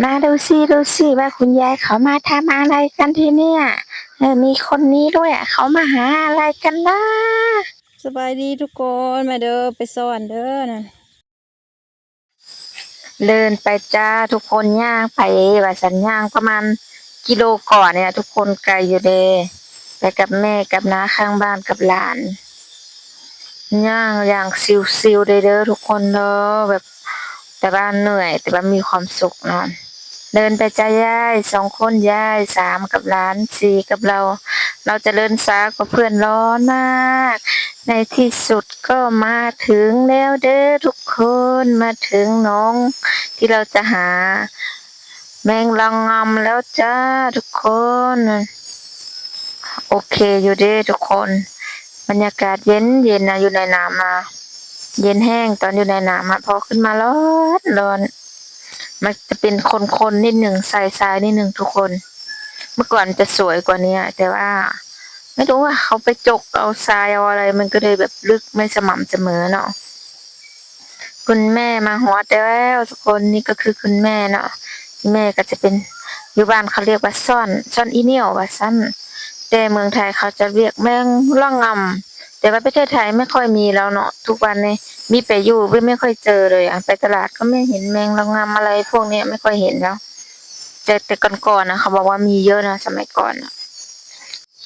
มาดูสิ ดูสิว่าคุณยายเขามาทำอะไรกันที่เนี่ย เออ มีคนนี้ด้วยอะ เขามาหาอะไรกันนะ สบายดีทุกคน มาเด้อ ไปสอนเด้อนั่น เดินไปจ้าทุกคน ย่างไปว่าซั่น ย่างประมาณกิโลกว่านี่ล่ะทุกคน ไกลอยู่เด้ ไปกับแม่กับน้าข้างบ้านกับหลาน ย่างอย่างชิลๆ เลยเด้อทุกคนเด้อ แบบ แต่ว่าเหนื่อย แต่ว่ามีความสุขเนาะ เดินไปจ้ายาย สองคนยาย สามกับหลาน สี่กับเรา เราจะเดินช้ากว่าเพื่อน ร้อนมาก ในที่สุดก็มาถึงแล้วเด้อทุกคน มาถึงหนองที่เราจะหาแมงลองงอมแล้วจ้าทุกคน โอเคอยู่เด้ทุกคน บรรยากาศเย็นๆ นะ อยู่ในน้ำนะ เย็นแฮง ตอนอยู่ในน้ำอะ พอขึ้นมาร้อนๆ มันจะเป็นข้นๆ นิดหนึ่ง ทรายๆ นิดหนึ่งทุกคน เมื่อก่อนจะสวยกว่านี้อะ แต่ว่าไม่รู้ว่าเขาไปจกเอาทรายเอาอะไร มันก็เลยแบบลึกไม่สม่ำเสมอเนาะ คุณแม่มาฮอดแล้วทุกคน นี่ก็คือคุณแม่เนาะ แม่ก็จะเป็น อยู่บ้านเขาเรียกว่าซ่อน ซ่อนอีเหนี่ยวว่าซั่น แต่เมืองไทยเขาจะเรียกแมงลองงำ แต่ว่าประเทศไทยไม่ค่อยมีแล้วเนาะ ทุกวันนี้มีไปอยู่ ไม่ ไม่ค่อยเจอเลยอะ ไปตลาดก็ไม่เห็นแมงลองงำอะไรพวกเนี้ย ไม่ค่อยเห็นแล้ว แต่ แต่ก่อนๆ นะ เขาบอกว่ามีเยอะนะ สมัยก่อนอะ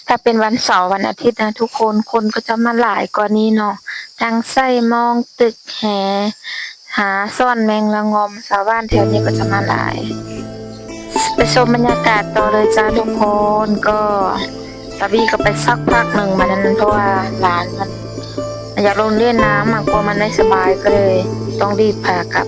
ถ้าเป็นวันเสาร์วันอาทิตย์นะทุกคน คนก็จะมาหลายกว่านี้เนาะ ทั้งใส่มองตึกแห หาซ่อนแมงละงอม ชาวบ้านแถวนี้ก็จะมาหลาย ไปชมบรรยากาศต่อเลยจ้าทุกคน ก็ตาบี้ก็ไปสักพักหนึ่งมานั้น เพราะว่าหลานมันอยากลงเล่นน้ำอะ กลัวมันไม่สบาย ก็เลยต้องรีบพากลับ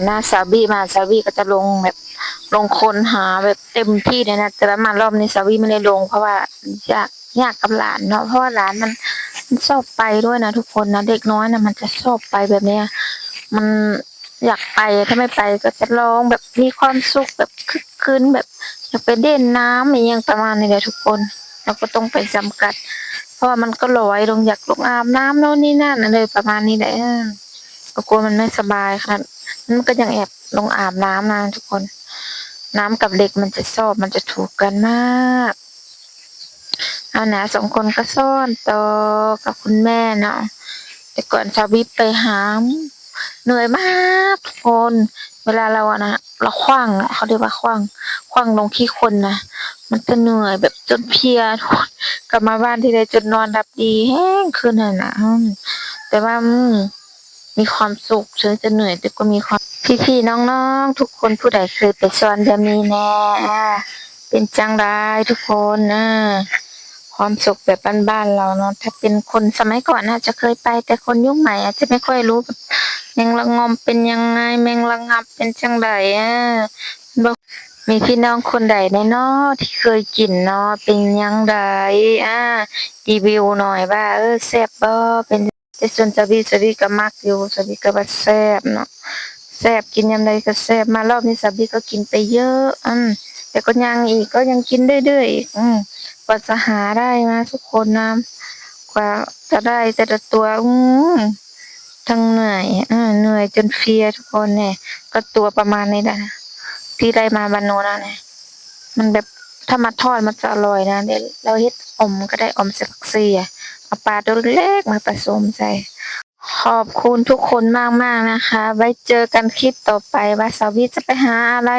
ນະ ສາວບີມາ ສາວບີກໍຈະລົງແບບ ລົງຄົ້ນຫາແບບເຕັມທີ່ເລີຍນະ ແຕ່ວ່າມາລອບນີ້ສາວບີບໍ່ໄດ້ລົງ ເພາະວ່າຢາກ ຍາກກັບຫຼານເນາະ ເພາະວ່າຫຼານມັນ ມັນຊອບໄປດ້ວຍນະທຸກຄົນນະ ເດັກນ້ອຍນະ ມັນຈະຊອບໄປແບບເນີ້ຍ ມັນຢາກໄປ ຖ້າໄມ່ໄປກໍຈະຮ້ອງແບບມີຄວາມສຸກ ແບບຄຶກຄື້ນ ແບບຢາກໄປຫຼິ້ນນ້ຳອີ່ຫຍັງປະມານນີ້ແຫຼະທຸກຄົນ ເຮົາກໍຕ້ອງໄປຈຳກັດ ເພາະວ່າມັນກໍລອຍລົງ ຢາກລົງອາບນ້ຳໂນ່ນນີ້ນັ້ນ ອັນໃດປະມານນີ້ແຫຼະ ເອີ ກໍກົວມັນໄມ່ສະບາຍຂະໜາດ ມັນກໍຍັງແອບລົງອາບນ້ຳນະທຸກຄົນ ນ້ຳກັບເດັກມັນຈະຊອບ ມັນຈະຖືກກັນມາກ. ເອົານະ ສອງຄົນກໍສອນຕໍ່ກັບຄຸນແມ່ເນາະ ແຕ່ກ່ອນສາວບີໄປຫາ ເມື່ອຍມາກທຸກຄົນ ເວລາລາວ ອັນນະ ລາວຂວ້າງ ເຂົາເອີ້ນວ່າຂວ້າງ ຂວ້າງລົງຂີ້ຄົນນະ ມັນຈະເມື່ອຍແບບຈົນເພຍທຸກຄົນ ກັບມາບ້ານທີໃດຈົນນອນຫຼັບດີແຮງຄືນຫັ້ນນະ ອືມ ແຕ່ວ່າ ອືມ ມີຄວາມສຸກ ເຖິງຈະເມື່ອຍແຕ່ກໍມີຄວາມ ພີ່ໆ ນ້ອງໆ ທຸກຄົນ ຜູ້ໃດເຄີຍໄປສອນແບບນີ້ແດ່ ເປັນຈັ່ງໃດທຸກຄົນ ເອີ ຄວາມສຸກແບບບ້ານໆ ລາວເນາະ ຖ້າເປັນຄົນສະໄໝກ່ອນອາດຈະເຄີຍໄປ ແຕ່ຄົນຍຸກໃໝ່ອາດຈະໄມ່ຄ່ອຍຮູ້ ແມງລະງ່ອມເປັນຍັງໄງ ແມງລະງັບເປັນຈັ່ງໃດ ເອີ ບໍ່ ມີພີ່ນ້ອງຄົນໃດແດ່ເນາະທີ່ເຄີຍກິນເນາະ ເປັນຈັ່ງໃດ ອາ ຣີວິວໜ່ອຍວ່າ ເອີ ແຊບບໍ່ ເປັນ ແຕ່ສ່ວນສາວບີ ສາວບີກໍມັກຢູ່ ສາວບີກໍວ່າແຊບເນາະ ແຊບ ກິນຍາມໃດກໍແຊບ ມາລອບນີ້ສາວບີກໍກິນໄປເຍີະ ອືມ ແຕ່ກໍຍັງອີກ ກໍຍັງກິນເລື້ອຍໆ ອືມ ກວ່າຈະຫາໄດ້ມາທຸກຄົນນະ ກວ່າຈະໄດ້ແຕ່ລະຕົວ ອືມ ທັງເມື່ອຍ ເອີ ເມື່ອຍຈົນເພຍທຸກຄົນແນ່ ກໍຕົວປະມານນີ້ແຫຼະ ທີ່ໄດ້ມາບາໂນນະ ມັນແບບ ຖ້າມາທອດມັນຈະອະຮ່ອຍນະ ແລ້ວເຮັດອົມກໍໄດ້ ອົມໃສ່ຜັກຊີ ເອົາປາຕົວເລັກໆມາປະສົມໃສ່ ຂອບຄຸນທຸກຄົນມາກໆ ນະຄະ ໄວ້ເຈີກັນຄລິບຕໍ່ໄປ ວ່າສາວວີຈະໄປຫາອະໄລ